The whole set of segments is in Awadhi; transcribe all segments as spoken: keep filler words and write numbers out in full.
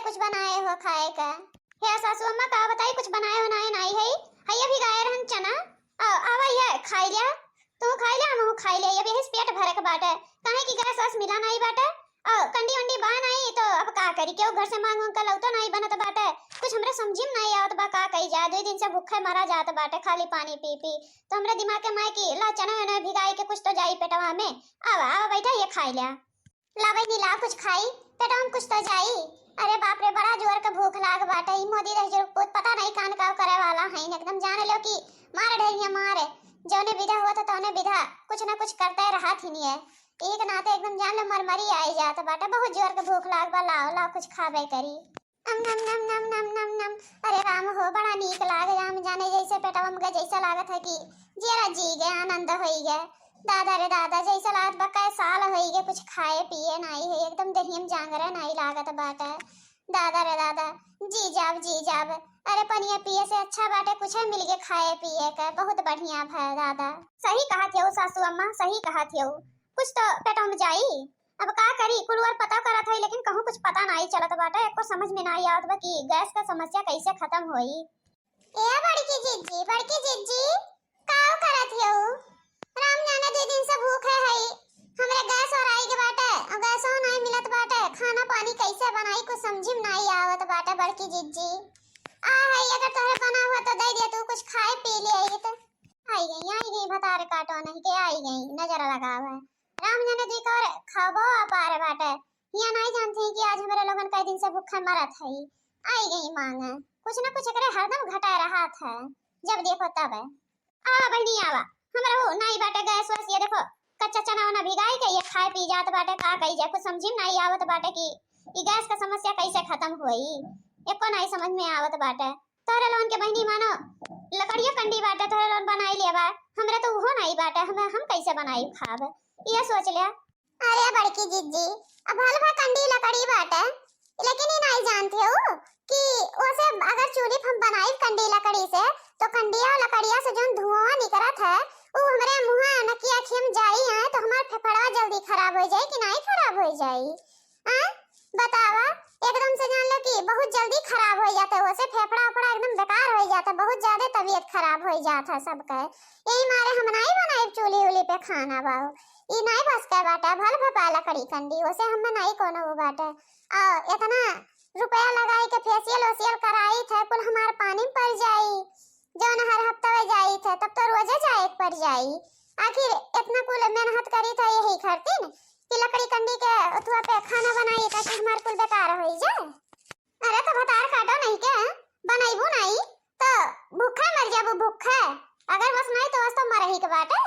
कुछ बनाए हो खाए का? हे सासू अम्मा, का बताई, कुछ बनाए हो नाई, नाई है। हइया भिगाए रहन चना, आ, आवा ये खाई लिया, तू खाई लिया, हमहू खाई लिया, अब यही से पेट भरे के बाटे, काहे कि गैस वैस मिला नाई बाटे, आ, कंडी उंडी बा नाई, तो अब का करी, केहू घर से मांग उंग के लौतो नाई बनत बाटे, कुछ हमरे समझी में नाई आवत बा, का कई जाए, दो दिन से भूखे मरा जात बाटे, खाली पानी पी पी, तो हमरे दिमाग के माए कि ला चना वना भिगाई के कुछ तो जाई पेटवा में, आवा, आवा बैठा, ये खाई लिया। ला बहिनी, ला कुछ खाई, पेटवा में कुछ तो जाई। अरे बाप रे, बड़ा जोर के भूख लाग बाटे। ई मोदी दहिजरू पूत पता नहीं कान काव करे वाला हईन, एकदम जान लो कि मार ढेरिया मार। जौने विधा होत तौने विधा कुछ ना कुछ करते रहत हिनिए। एक नाते एकदम जान लो मरमरी आई जात बाटे, बहुत जोर के भूख लाग बा। लाओ लाओ कुछ खाबे करी। अम नम नम नम नम नम नम। अरे राम हो, बड़ा नीक लागे। राम जाने जैसे पेटवा में जैसे लागत है कि जियरा जी गए, आनंद होई गए। दादा रे दादा, जैसे लागत बा कै साल होई गए कुछ खाए पिए नाई है, एकदम देहिया में जांगरे नाई लागत बाटे। दादा रे दादा, जी जाब जी जाब। अरे पनिया पिए से अच्छा बाटे कुछ मिल गए खाए पिए के, बहुत बढ़िया भय दादा। सही कहत हो सासू अम्मा, सही कहत हो, कुछ तो पेटवा में जाई। अब का करी, कुलवर पता करत हई, लेकिन कहूँ कुछ पता नाई चलत बाटे, एको समझ में नाई आवत बा कि गैस का समस्या कैसे खत्म होई। ए बड़की जिज्जी, बड़की जिज्जी, काव करत हऊ? राम जाने दू दिन से भूखे हई, हमरे गैस ओराई के बाटे, और गैसो नाई मिलत बाटे, खाना पानी कैसे बनाई, कुछ समझी में नाई आवत बाटे बड़की जिज्जी। आ हई, अगर तोहरे बना हुआ तो दे दिया, तू कुछ खाए पी ले आई तो। आई गई, आई गई, भतार काटो नहीं के आई गई, नजर लगावे। राम जाने दुई कौर खाबो अपार बाटे। हिया नाई जानती कि आज हमरे लोगन कई दिन से भूखे मरत हई। आई गई मांगे। कुछ न कुछ एकरे हरदम घटाए रहत है, जब देखो तब। आवा बहिनी आवा, हमरा हो नाई बाटे गैस वैस, ये देखो कच्चा चना वना भिगाई के ये खाए पी जात बाटे। का कई जाए, कुछ समझी में नाई आवत बाटे कि ई गैस का समस्या कैसे खत्म होई, एको नाई समझ में आवत बाटे। तोहरे लोगन के बहिनी मानो लकड़िया कंडी बाटे, तोहरे लोगन बनाई लिया बा, हमरे तो उहो नाई बाटे, हमें हम कैसे बनाई खाब, ये सोच लिया। अरे बड़की जिज्जी, अब हल भा कंडी लकड़ी बाटे, लेकिन ई नाई जानत हऊ कि ओसे अगर चूल्ही पे हम बनाई कंडी लकड़ी से, तो कंडिया और लकड़िया से जौन धुआं निकरत है, उ हमरे मुँह नकिया आँखी में जाई है, तो हमार फेफड़वा जल्दी खराब हो जाई कि नाई खराब हो जाई? हैं? बतावा, एकदम से जान लो कि बहुत जल्दी खराब हो जाता है, ओसे फेफड़ा उफड़ा एकदम बेकार हो जाता है, बहुत ज्यादा तबीयत खराब हो जाता है सबके। यही मारे हम नाई बनाई चूल्ही उल्ही पे खाना बाऊ, ई नाई बस के बाटे, भल भपा लकड़ी कंडी, ओसे हम नाई कोनो वो बाटे। आ इतना रुपया लगाई के फेशियल वेशियल कराई थे, कुल हमार पानी में पड़ जाई। जौन हर हफ्ता में जाई थे, तब तो रोजे जाए के पड़ जाई। आखिर इतना कुल मेहनत करी थे यही खातिर कि लकड़ी कंडी के उथुआ पे खाना बनाई ताकि हमार कुल बेकार होई जाए। अरे तो भतार काटो नहीं के, बनैबू नहीं तो भूखे मर जाबू भूखे। अगर बस नहीं तो बस तो मरही के बाटे।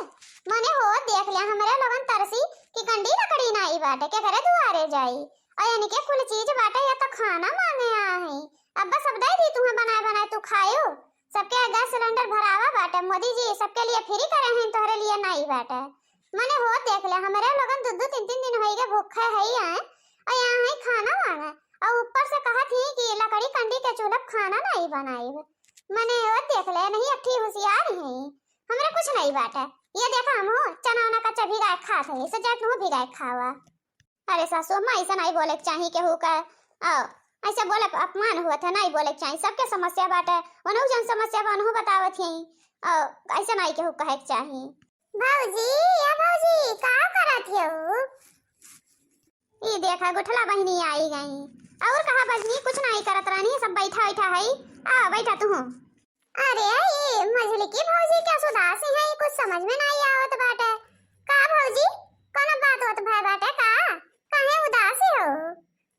मने हो देख लिया हमरे लोगन तरसी कि कंडी लकड़ी नहीं बाटे, के घरे दुआरे जाई। और यानी के कुल चीज बाटे या तो खाना मांगे आ है। अब बस अब दे दी तुम्हें बनाए बनाए तू खायो। सबके गैस सिलेंडर भरावा बाटे, मोदी जी सबके लिए फ्री करे हैं, तोहरे लिए नाई बाटे। मने हो देख ले, हमरे लोगन दू दू तीन तीन दिन होई गए भूखे है आए, और यहाँ है खाना मांगे, और ऊपर से कहत ही कि लकड़ी कंडी के चूल्हा पे खाना नाई बनाई। मने हो देख ले, नहीं अठी होशियार है, हमरे कुछ नाई बाटे। ये देखा हम हो चना उना कच्चा भिगा के खात है, सजात हो भिगा के खावा। अरे सासू अम्मा, ऐसा नहीं बोले के चाही केहू का। आ, ऐसे बोले प-, अपमान हुआ था, नहीं बोले के चाही। सबके समस्या बाटे, उनहु जन समस्या बा, उनहु बतावत ही। आ, ऐसे नहीं केहू कहे के चाही। भौजी, या भौजी, का करत हो? ई देखा, गुठला बहिनी आई गई। और कहा बहिनी, कुछ नहीं करत रहनी, सब बैठा बैठा है। आ, बैठा तू। अरे, ई मझली की भौजी क्या उदासी है, कुछ समझ में नहीं आवत बाटे। का भौजी, कोनो बात होत भय बाटे का? काहे उदासी हो?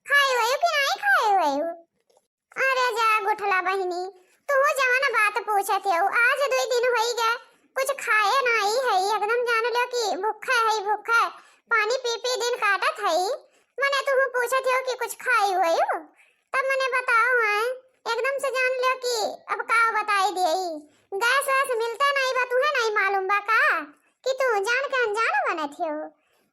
खाए हुए कि नहीं खाए हुए? अरे जा गुठला बहिनी, तू जवन बात पूछत हो, आज दुई दिन होई गए, कुछ खाए नहीं है, एकदम जान लो कि भूखे है, भूखे, पानी पी पी दिन काटत है। मने तू पूछत हो कि कुछ खाए हुए? तब मने बताओ हैं, एकदम से जान लो कि अब का बताई देई। गैस वैस मिलता नहीं बा, तुहे नहीं मालूम बा का कि तू जान के अनजान बनत हो?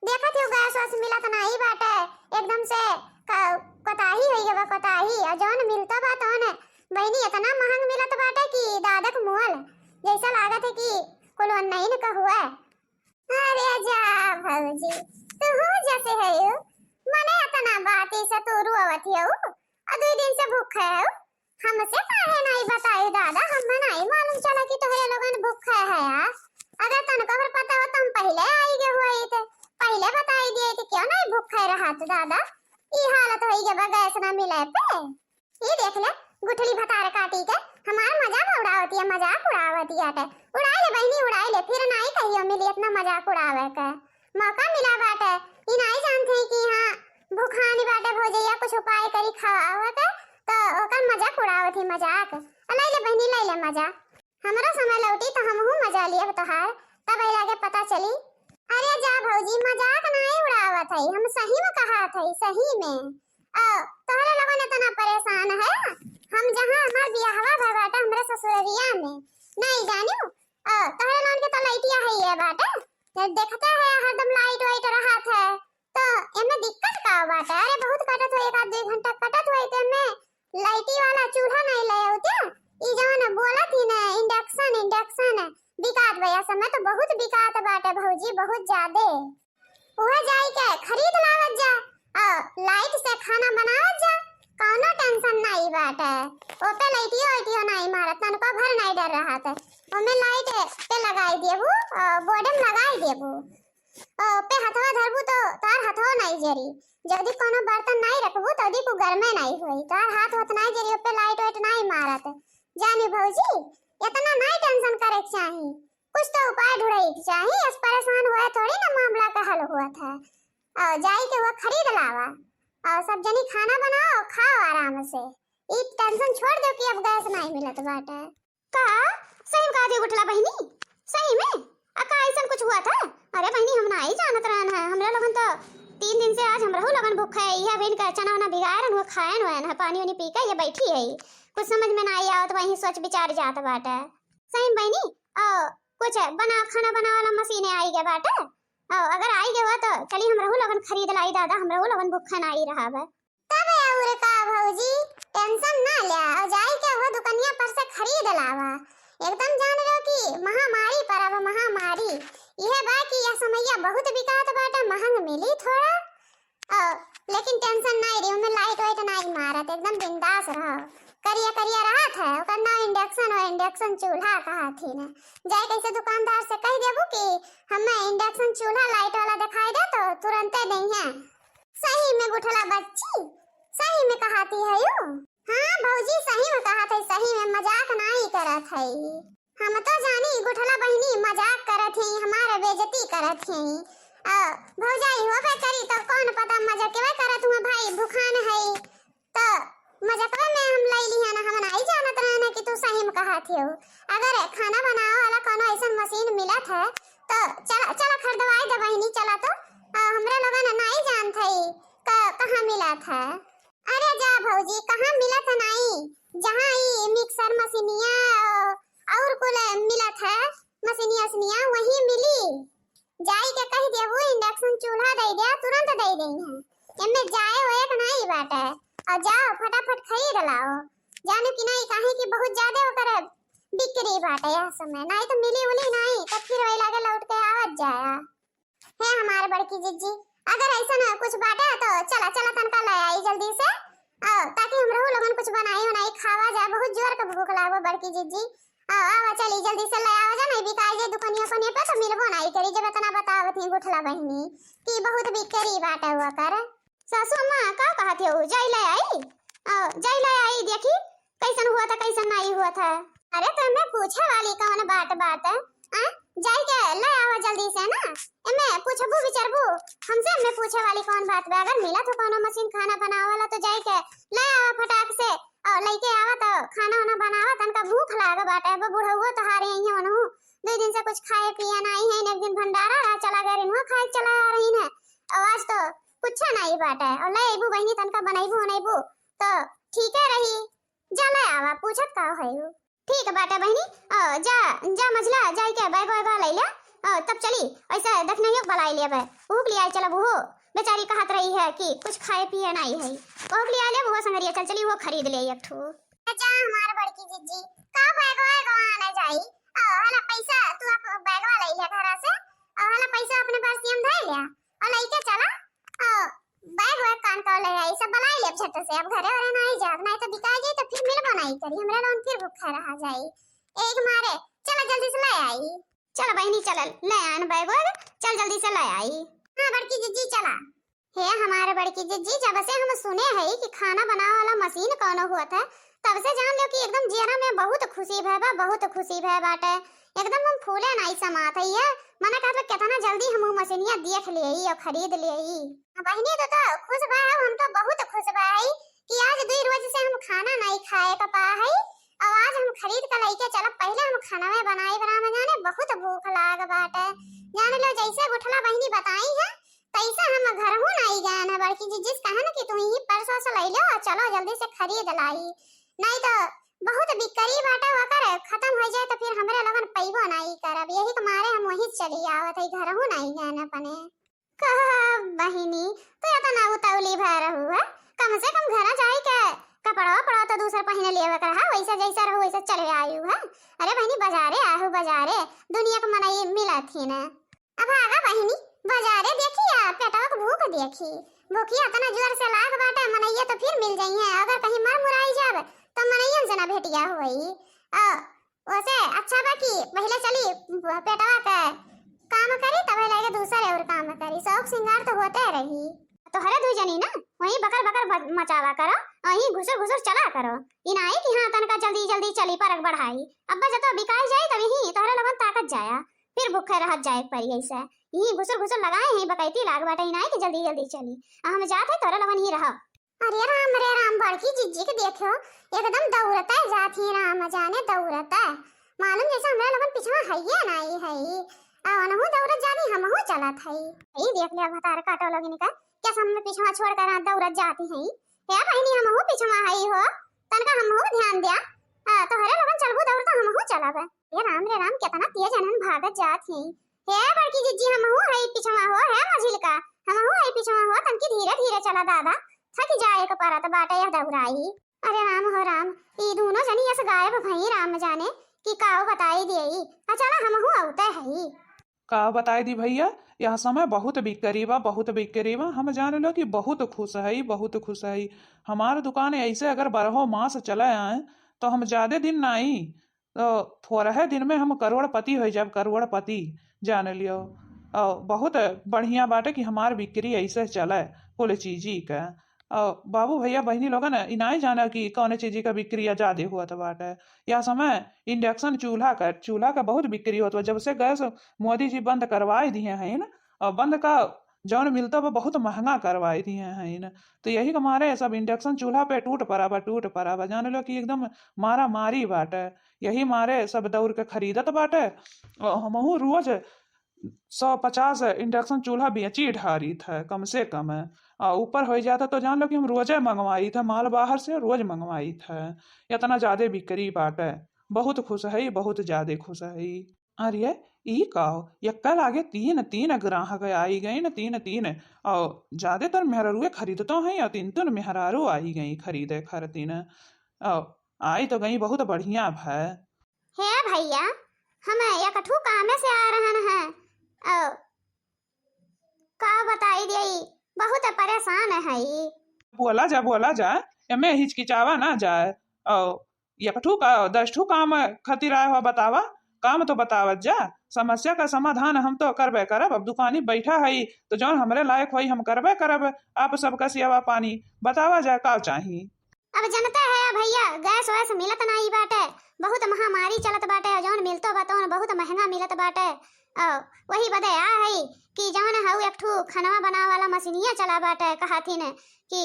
देखत हो गैस वैस मिलत नहीं बाटे, एकदम से क-, कोताही होई गवा, कोताही। और जौन मिलता बा तौन बहिनी इतना महंग मिलत बाटे कि दादक मुअल जैसा लागत है कि कुल नहीं न का हुआ। अरे जा भौजी, तू जैसे है, मने इतना बात से तू रोवत हो, और दुइ दिन से भूखे है। हमसे काहे नाई बताई दादा, हमें नाई मालूम चला कि तोहरे लोगन भूखे है यार। अगर तनको भर पता हो तो हम पहिले आई गए हुए थे, पहिले बताई दिए थे, क्यों नाई भूखे रहत दादा। ई हालत होई गए बा गैस ना मिले पे। ई देख ले, गुठली भतार काटी के हमार मजाक उड़ावती है, मजाक उड़ावती आटे। उड़ाई ले बहिनी, उड़ाई ले, फिर नाई कहियो मिली इतना मजाक उड़ावे के मौका मिला बाटे। ई नाई जानते हैं कि हाँ भुखानी बाटे भौजैया, कुछ उपाय करी खावे के, तो ओकर मजाक उड़ावत ही मजाक। आ ले ले बहिनी, ले ले मजा। हमरो समय लौटी तो हमहू मजा लियब तोहार, तब अइला के पता चली। अरे जा भौजी, मजाक नाई उड़ावत हई, हम सही में कहत हई, सही में। आ, तोहरे लोगन इतना परेशान है, हम जहाँ हमार बियाहवा भा बाटे हमरे ससुररिया में, नाई जानियो। आ, तोहरे लोगन के तो लाइटिया है ये बाटे, ये देखते है हरदम लाइट वाइट रहत है, तो एमे दिक्कत का बाटे? अरे बहुत कटत हुई, एक आध दुई घंटा कटत हुई, तो एमे लाइटी वाला चूल्हा नहीं ले आऊ क्या? ई जवन बोलत ही ना, induction, induction बिकात बा, यह समय तो बहुत बिकात बाटे भौजी, बहुत ज्यादे। उहे जाई के खरीद लावत जा, और लाइट से खाना बनावत जा, कौनो टेंशन नहीं बाटे। ओपे लाइटियो वाइटियो नहीं मारत, तनको भर नहीं डर रहत है। ओमे लाइट पे लगाई देबू, और बोर्ड में लगाई देबू। ओ, पे हथवा धरबू तो तार हथवा नाई जरी। जदी कोनो बर्तन नाई रखबू तो दी को गरमे नाई होई। तार हाथ होत नाई जरी, ओपे लाइट वाइट नाई मारत। जानी भौजी, इतना नाई टेंशन करे के चाही। कुछ तो उपाय ढूंढे के चाही। अस परेशान हुए थोड़ी ना मामला का हल हुआ था। और जाई के वो खरीद लावा। और सब जनी खाना बनाओ, खाओ आराम से। ई टेंशन छोड़ दो कि अब गैस नाई मिलत बाटे। का? सही में कहा थी गुठला बहिनी? सही में? आ का अइसन कुछ हुआ था? अरे बहिनी, हम नाई जानत रहन है। हमरे लोगन तो तीन दिन से आज हमरहू लोगन भूखा है। इहे बिन का चना वना भिगाए रहन, वो खाए न है, पानी उनी पी के ये बैठी है। कुछ समझ में नाई आवत, वही सोच विचार जात बाटे। सही में बहिनी, ओ, कुछ बना, खाना बनावे वाला मशीन आई गया बाटे। ओ, अगर आई गया हुआ तो चली हमरहू लोगन खरीद लाई दादा, हमरहू लोगन भूखा नाई रहा बा। तब और का भौजी, टेंशन ना ल्या, और जाई के वो दुकनिया पर से खरीद लावा। एकदम जान लो कि महामारी पर अब महामारी। यह बा कि यह समैया बहुत बिकात बाटे, महंग मिली थोड़ा। और लेकिन टेंशन नाई रही, ओमे लाइट वाइट नाई मारत, एकदम बिंदास रहो। करिया करिया रहत है, ओकर नाम induction और induction चूल्हा कहत ही ना। जाए कैसे दुकानदार से कह देबू कि हमें induction चूल्हा लाइट वाला दिखाई दे तो तुरंते देइहैं। सही में गुठला बच्ची, सही में कहाती है यू। हाँ भौजी, सही में कहत है, सही में मजाक नाई करत है। हम तो जानी गुठला बहिनी मजाक करत है, हमारे बेइज्जती करत है। आ, भौजाई होबे करी तो कौन पता मजाकवे करत हुआ भाई, भुखान है तो मजाकवे में हम लई ली है ना, हम नाई जानत रहे ना कि तू सही में कहत हो। अगर खाना बनावे वाला कोनो ऐसन मशीन मिलत है तो चला, चला खरीदवाई दे बहिनी, चला तो। आ, हमरे लोगन नाई जानत है क-, कहाँ मिलत है। अरे जा भौजी, कहाँ मिलत नाई, जहाँ ई मिक्सर मशीनिया और कुल मिलत है, मशीनिया उसनिया, वहीं मिली। जाई के कह देबू induction चूल्हा दे दे, तुरंत दे देइहैं। एमे जाए होए के नाई बाटे। और जाओ फटाफट खरीद लाओ। जानू कि नाई, काहे कि बहुत ज्यादा ओकर बिक्री बाटे यह समय, नाई तो मिली उली नाई, तो फिर वही लागे लौट के आवत जाया। हे हमार बड़की जिज्जी, अगर ऐसन कुछ बाटे तो चला, चला तनका ले आई जल्दी से, आ, ताकि हमरहू लोगन कुछ बनाई उनाई खावा जाए, बहुत जोर के भूख लागो बड़की जिज्जी। आ, आवा चली जल्दी से ले आवा जा, नहीं बिकाई जे दुकनिया कोनिया पे तो मिलबो नहीं करी, जब इतना बतावत ही गुठला बहिनी कि बहुत बिक्री बाटे हुआ कर। सासू अम्मा का कहत हो, जाई ले आई? आ, जाई ले आई, देखी कैसन हुआ था, कैसन नहीं हुआ था। अरे तो हमें पूछे वाली कौन बात बात है? आ, जाई के ले आवा जल्दी से ना। एमे पूछबू विचारबू, हमसे एमे पूछे वाली कौन बात बा? अगर मिला तो कोनो मशीन खाना बनावे वाला तो जाई के ले आवा फटाक से, और लेके आवा तो खाना वाना बनावा, तनका भूख लाग बाटे। अब बुढ़ऊ तो हारे आई है, उनहू दो दिन से कुछ खाए पिए ना आई है, एक दिन भंडारा रहा चला गए, इनहू खाए चला आ रही है, और आज तो कुछ नहीं बाटे। और ले अबू बहिनी, तनका बनैबू उनैबू तो ठीक है रही। जा ले आवा, पूछत का है उ? ठीक बाटे बहिनी, अ, जा, जा मझला, जाई के बैग वैग ले ले, अ, तब चली, ऐसे देखनैयो के बलाई लेबे, उहू के लिए आई चलब, उहो बेचारी कहत रही है कि कुछ खाए पिए नहीं है, उहू के लिए आई लेब, उहो संगरिया चल चली, उहो खरीद ले एक ठो। जा हमार बड़की जिज्जी, का बैग वैग आने जाई, अ, हला पैसा तू अप-, बैगवा ले ले घरा से, अ, हला पैसा अपने पर्सिया में धर ले, अ, लेके चला, अ, बैग वैग कान का ले आई, सब बलाई लेब झट से, अब घरे वरे नहीं एक मारे, चला जल्दी से ले आई। चला बहिनी, चला ले आन बैग वैग, चल जल्दी से ले आई। हाँ बड़की जिज्जी, चला। हे हमारे बड़की जिज्जी, जब से हम सुने हई कि खाना बनावे वाला मशीन कौनो होत है, तब से जान लो कि एकदम जियरा में बहुत खुशी भय बा, बहुत खुशी भय बाटे। एकदम हम फूले नाई समात है। ये मने कहत बा, कितना जल्दी हम उ मशीनिया देख लेई और खरीद लेई। बहिनी, तो, तो खुश बा, हम तो बहुत खुश बा हई कि आज दुई रोज से हम खाना नाई खाए के पा हई और आज हम खरीद के लइके चलब। पहले हम खाना में बनाई, राम जाने बहुत भूख लाग बाटे। जान लो, जैसे गुठला बहिनी बताई है, तैसे हम घरहू नाई गए न। बड़की जिज्जी से कहन कि तू ही परसों से लई लो और चलो जल्दी से खरीद लाई, नहीं तो बहुत बिक्री बाटे, ओकर खत्म हो जाए तो फिर हमरे लगन पैबो नाई करब। यही के मारे हम वहीं चली आवत है, घरहू नाई गए न अपने। कहा बहिनी, तू इतना उतावली भय रहू है, कम से कम घर जाई के कपड़ा वपड़ा तो दूसर पहिने लेवे के रहा, वैसे जैसे रहू वैसे चले आयु है। अरे बहिनी, बाजारे आहू, बाजारे दुनिया के मनई मिलत ही न। अब आगा बहिनी, बाजारे देखी या पेटवा के भूख देखी, भूखिया इतना जोर से लाग बाटे, मनैया तो फिर मिल जाई है, अगर कहीं मर मुराई जाब तो मनैयन से ना भेटिया होई। आ, ओसे अच्छा बा कि पहिले चली पेटवा के काम करी, तबे लगे दूसरे और काम करी, शौक सिंगार तो होते रही। तोहरे दुई जनी ना वहीं बकर बकर ब-, मचावा करो, वहीं घुसुर घुसुर चला करो। ई नाई कि हाँ, तनका जल्दी जल्दी चली, परक बढ़ाई, अब्बा जतो बिकाई जाई, तब यहीं तोहरे लगन ताकत जाया, फिर भूखे रहत जाए के परी। ऐसे यहीं घुसुर घुसुर लगाए हैं, बकैती लाग बाटे, ई नाई कि जल्दी जल्दी चली। आ हम जात है, तोहरे लगन ही रहो। अरे राम रे राम, बड़की जिज्जी के देखो, एकदम दौड़ता जात ही, राम जाने दौड़ता, मालूम जैसे हमरा लोगन पिछवा हइये नाई हई। आ ओनहु दौड़त जानी, हमहु चलत हई। ई देख ले भतार काटो लोगिन का, कैसे हमरे पिछवा छोड़ कर दौड़त जाती हई। हे बहिनी, हमहु पिछवा हई हो, तनका हमहु ध्यान द्या। आ, तोहरे लोगन चलबू दौड़ तो हमहु चलब। हे राम रे राम, केतना तेज अनहन भागत जात हई। हे बड़की जिज्जी, हमहू हई पिछवा हो, हे मझिलका, हमहू हई पिछवा हो, तनकी धीरे धीरे चला दादा, थक जाए के परत बाटे यह दौराई। अरे राम हो राम, ई दूनो जनी अस गायब भई, राम जाने कि काव बताई देई। आ चला, हमहू अउते हई। का बताई दी भैया, यह समय बहुत बिक्री बा, बहुत बिक्री बा। हम जान लो कि बहुत खुश हई, बहुत खुश हई। हमार दुकान ऐसे अगर बारहो मास चले आए तो हम ज्यादे दिन नाई, तो थोरहे दिन में हम करोड़पति होइ जाब, करोड़पति, जान लियो। और बहुत बढ़िया बाटे कि हमार बिक्री ऐसे चले कुल चीजी के। और बाबू भैया बहिनी लोगन, ई नाई जाना कि कौन चीजी का बिक्री ज्यादे होत बाटे। यह समय induction चूल्हा का, चूल्हा का बहुत बिक्री होत बा। जब से गैस मोदी जी बंद करवाए दिए हैं ना, और बंद का जौन मिलता बा बहुत महंगा करवाए दिए हैं ना, तो यही के मारे सब induction चूल्हा पे टूट पड़ा बा, टूट पड़ा बा। जान लो कि एकदम मारा मारी बाटे। यही मारे सब दौड़ के खरीदत बाटे। और हमहू रोज सौ पचास induction चूल्हा बेची ढारी था कम से कम। आ ऊपर हो जाता तो जान लो कि हम रोजे मंगवाई था, माल बाहर से रोज मंगवाई था। इतना ज्यादा बिक्री बाटे, बहुत खुश है, बहुत ज्यादा खुश है। अरे, ई का हो? यक्का लागे तीन, तीन ग्राहक आई गई न, तीन, तीन। और ज्यादातर मेहरारुए खरीदतो हैं, और तीन, तीन मेहरारू आई गई खरीदे खातिर। और आई तो गई, बहुत बढ़िया भय। हे भैया, हम एक ठू कामे से आ रहन हैं। और का बताई देई, बहुत परेशान है। बोला जा, बोला जा, एमे हिचकिचावा ना जाए। और एक ठू का, दस ठू काम खातिर आए हो, बतावा, काम तो बतावत जा, समस्या का समाधान हम तो करबे करब। अब दुकानी बैठा हई, तो जौन हमरे लायक होई, हम करबे करब। आप सबका सेवा पानी बतावा जा, का चाही? अब जनते है भैया, गैस वैस मिलत नाई बाटे, बहुत महामारी चलत बाटे, जौन मिलतो बा तौन बहुत महंगा मिलत बाटे। और वही बदे आ है कि जौन हऊ एक ठू खनवा बनावे वाला मशीनिया चला बाटे, कहाथिन कि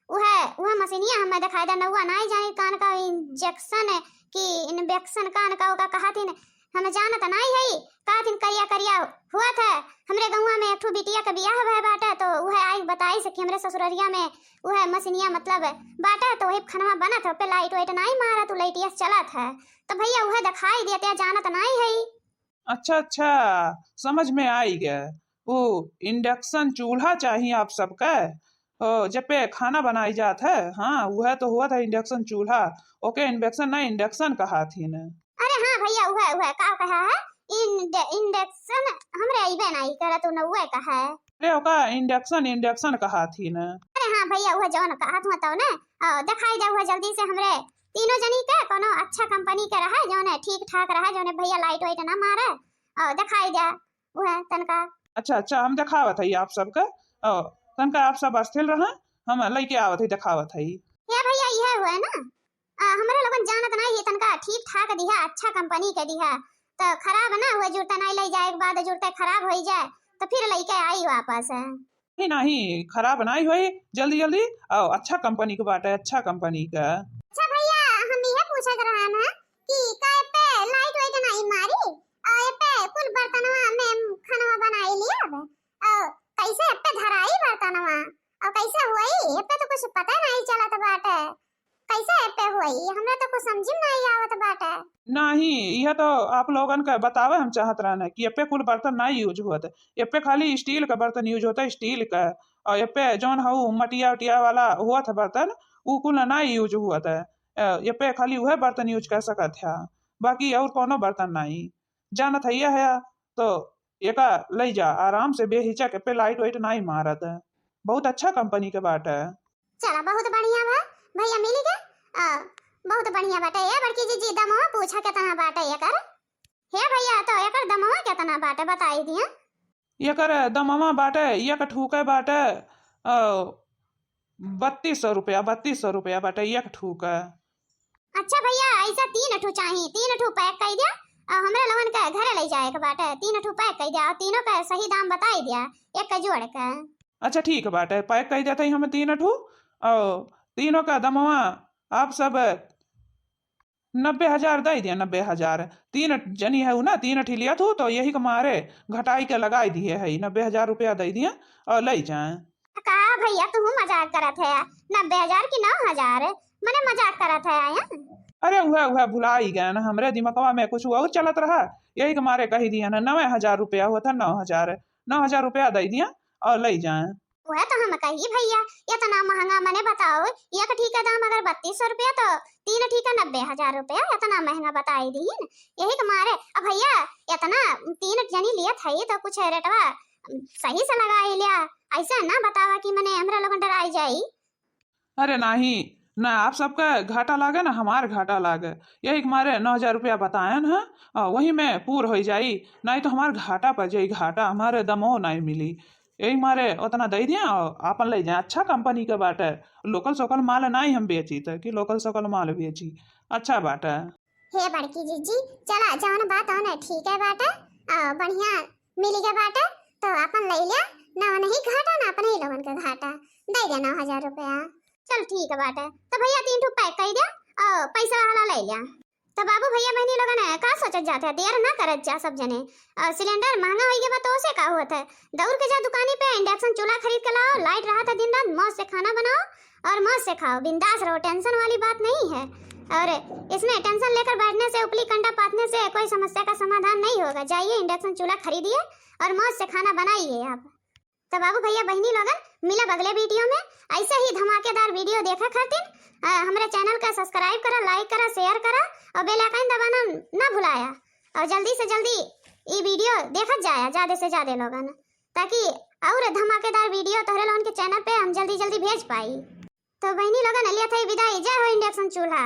उहे, उहे मशीनिया हमें दिखाई दे, नौवा नाई जानी कान का injection की infection कान का ओका कहाथिन, हम जानत नाई हई। कहाथिन करिया करिया हुआ था, हमरे गौवा में एक ठू बिटिया के बियाह भय बाटे, तो उहे आई बताई से कि हमरे ससुररिया में उहे मशीनिया मतलब बाटे, तो वही खनवा बनत है, पे लाइट वाइट नाई मारा, तो लाइटिया से चलत है। तो भैया उहे दिखाई देते, जानत नाई हई। अच्छा, अच्छा, समझ में आई गए। वो induction चूल्हा चाहिए आप सबका, ओ, जब पे खाना बनाई जात है। हाँ, वह तो हुआ था induction चूल्हा, ओके infection ना, induction कहाथिन। अरे हाँ भैया, वह, वह का कहा है, इंड-, induction हमरे अइबे नाई करत, उ नउए कहा है। अरे ओका induction, induction कहाथिन। अरे हाँ भैया, वह जौन कहात हुआ तौने, ओ, दिखाई दे वह जल्दी से हमरे तीनों जनी के कोनो अच्छा कंपनी के रहे, जौने ठीक ठाक रहे, जौने भैया लाइट वाइट ना मारे, और दिखाई दे उहे तनका। अच्छा, अच्छा, हम देखावत हई आप सबके, और तनका आप सब अस्थिर रहे, हम लइके आवत हई, देखावत हई। हे भैया, इहे हुए ना? आ, हमरे लोगन जानत नाई ही, तनका ठीक ठाक दिहा, अच्छा कंपनी के दिहा, तो खराब ना हुए, जुरते नाई लई जाए के बाद जुरते खराब होई जाए, तो फिर लइके आई वापस। नहीं, नहीं, खराब नाई होई, जल्दी, जल्दी, आओ, अच्छा कंपनी के बाटे, अच्छा कंपनी के। अच्छा भैया, हम इहे पूछत रहन है कि का एपे लाइट वाइट नाई मारी, और एपे कुल बर्तनवा में खानवा बनाई लियब, और कैसे एपे धराई बर्तनवा, और कैसे हुई, एपे तो कुछ पता नहीं चलत बाटे। कैसे एपे हुई? हमरा तो कुछ समझ में नहीं आवत बाटे। नहीं, यह तो आप लोगन के बतावे हम चाहत रहन कि एपे कुल बर्तन ना use होत, एपे खाली स्टील का बर्तन use होता, स्टील का। और एपे जौन हऊ मटिया उटिया वाला होत है बर्तन, उ कुल ना use होत है। अ, एपे खाली उहे बर्तन use कर सकत है, बाकी और कोनो बर्तन नहीं। जानत है यह है, तो एका लई जा आराम से, बेहिचक, एपे लाइट वाइट नहीं मारत है, बहुत अच्छा कंपनी के बाटे। चला, बहुत बढ़िया बा भैया, मिल गया। आ, बहुत बढ़िया बाटे। ए बड़की जीजी, दमवा पूछा केतना बाटे एकर? हे भैया, तो एकर दमवा केतना बाटे, बताई दिया। एकर दमवा बाटे, एक ठूके बाटे, आ, बत्तीस सौ रुपया, बत्तीस सौ रुपया बाटे एक ठूके। अच्छा भैया, ऐसा तीन ठू चाही, तीन ठू पैक कर दिया, आ, हमरा लोगन के घरे ले जाए के बाटे। तीन ठू पैक कर दिया और तीनों का सही दाम बताई दिया, एक के जोड़ के। अच्छा, ठीक बाटे, पैक कर देते ही हम तीन ठू, और तीनों का दमवा आप सब नब्बे हजार दे दिया, नब्बे हजार। तीन जनी है ना, तीन ठी लिया थू, तो यही के मारे घटाई के लगाई दिए है, नब्बे हजार रुपया दे दिया और ले जाए। का भैया, तू मजाक करत है? नब्बे हजार की नौ हजार? मने मजाक करत है आया? अरे, वह, वह भुलाई गए ना, हमरे दिमगवा में कुछ और चलत रहा, यही के मारे कही दिया ना, नवे हजार रुपया हुआ था, नौ हजार, नौ हजार रुपया दे दिया और ले जाए। वह तो हम कही भैया, इतना महंगा, मने बताओ, एक ठी का दाम अगर बत्तीस सौ रुपया, तो तीन ठी का नब्बे हजार रुपया, इतना महंगा बताई दीन। यही के मारे, अब भैया, इतना तीन जनी लियत है, तो कुछ रेटवा सही से लगाई लिया, ऐसा ना बतावा कि मने हमरा लोगन डराई जाई। अरे नहीं, ना आप सबका घाटा लागे, ना हमार घाटा लागे, यही के मारे नौ हजार रुपया बतायन है, आ, वही में पूर हो जाई, नहीं तो हमार घाटा पड़ जाई, घाटा, हमारे दमो नहीं मिली। यही मारे उतना दे दिया और आपन ले जाए। अच्छा कंपनी के बाटे, लोकल सोकल माल नहीं हम बेची, त कि लोकल सोकल माल बेची, अच्छा बाटे। हे बड़की जीजी, चला, जौन बात होने ठीक है बाटे, आ, बढ़िया मिल गया बाटे, तो आपन ले लिया, ना नहीं घाटा, ना अपने ही लोगन के घाटा, दे दे नौ हजार रुपया। चल ठीक बाटे, तो भैया तीन ठो पैक कर दिया, आ, पैसा वाला ले लिया। तो बाबू भैया बहनी लोगन, का सोचत जात है, देर ना करत जा सब जने। और सिलेंडर महंगा हो गया बा, तो उसे का होत है, दौड़ के जा दुकानी पे, इंडक्शन चूल्हा खरीद के लाओ, लाइट रहा था दिन रात, मौज से खाना बनाओ और मौज से खाओ, बिंदास रहो, टेंशन वाली बात नहीं है। और इसमें टेंशन लेकर बैठने से, उपली कंडा पाथने से कोई समस्या का समाधान नहीं होगा। जाइए, इंडक्शन चूल्हा खरीदिए और मौज से खाना बनाइए आप। तो बाबू भैया बहनी लोगन, मिलब अगले वीडियो में। ऐसे ही धमाकेदार वीडियो देखे खातिर, अ, हमरे चैनल का सब्सक्राइब करा, लाइक करा, शेयर करा और बेल आइकन दबाना ना भुलाया। और जल्दी से जल्दी ई वीडियो देखत जाया ज्यादा से ज्यादा लोगन, ताकि और धमाकेदार वीडियो तोहरे लोगन के चैनल पे हम जल्दी जल्दी भेज पाई। तो बहनी लोगन, लिया था विदाई, जय हो इंडक्शन चूल्हा।